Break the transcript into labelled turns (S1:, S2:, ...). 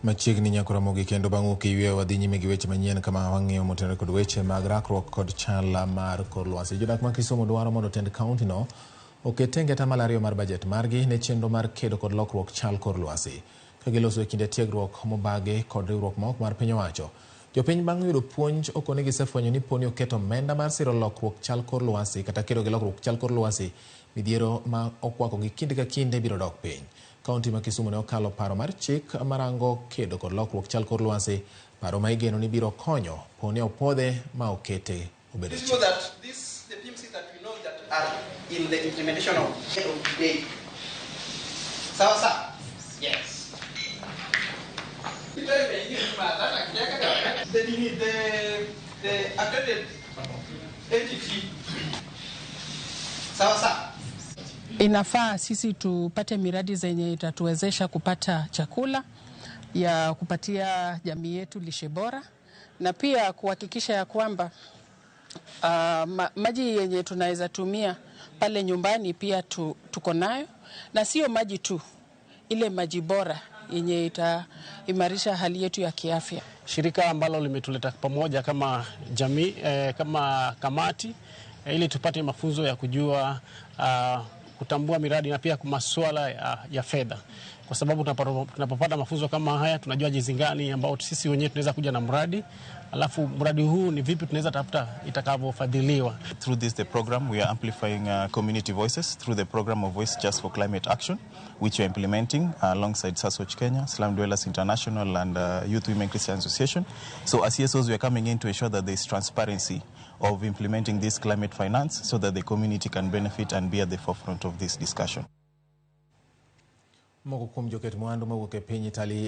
S1: Machiegni nyako Ramogi kendo bang' wuok e yweyo wadhi nyime gi weche manyien kama wang'iyo motenore kod weche mag rakruok kod chal mar kor lwasi. Jodak ma Kisumu dwaro mondo tend kaunti no oket tenge 2% mar bajet margi ne chenro mar kedo kod lokruok chal kor lwasi. Ka giloso e kinde tiegruok mobagi kod riwruok ma ok mar piny owacho. Jopiny bang' yudo puonj okoni gisefwenyo ni poni oket omenda mar siro lokruok chal kor lwasi kata kedo gi lokruok chal kor lwasi, midhiero ma okwakogi kinde ka kinde biro dok piny. Kaunti ma Kisumu ne okalo paro mar chik marango kedo kod lokruok chal kor lwasi, paro ma igeno ni biro konyo poni opuodhe ma okete obedo
S2: Please
S1: chik.
S2: know that this, the PMC that we know that are in the implementation of today. Sawa sawa? Yes. The accredited entity. Sawa sawa?
S3: Inafaa sisi tupate miradi zenye itatuwezesha kupata chakula ya kupatia jamii yetu lishe bora na pia kuhakikisha ya kwamba maji yenye tunaweza tumia pale nyumbani pia tuko nayo, na sio maji tu, ile maji bora yenye itaimarisha hali yetu ya kiafya.
S4: Shirika ambalo limetuleta pamoja kama jamii kama kamati ili tupate mafunzo ya kujua kutambua miradi na pia masuala ya fedha, kwa sababu tunapopata mafunzo kama haya tunajua jinsi gani ambao sisi wenyewe tunaweza kuja na mradi, alafu mradi huu ni vipi tunaweza tafuta itakavyofadhiliwa.
S5: Through this the program, we are amplifying community voices through the program of Voice Just for Climate Action, which we are implementing alongside SusWatch Kenya, Slum Dwellers International, and Youth Women Christian Association. So as CSOs, we are coming in to ensure that there is transparency of implementing this climate finance so that the community can benefit and be at the forefront of this discussion.
S1: Moko kuom joket mwandu mawuok e piny Italy.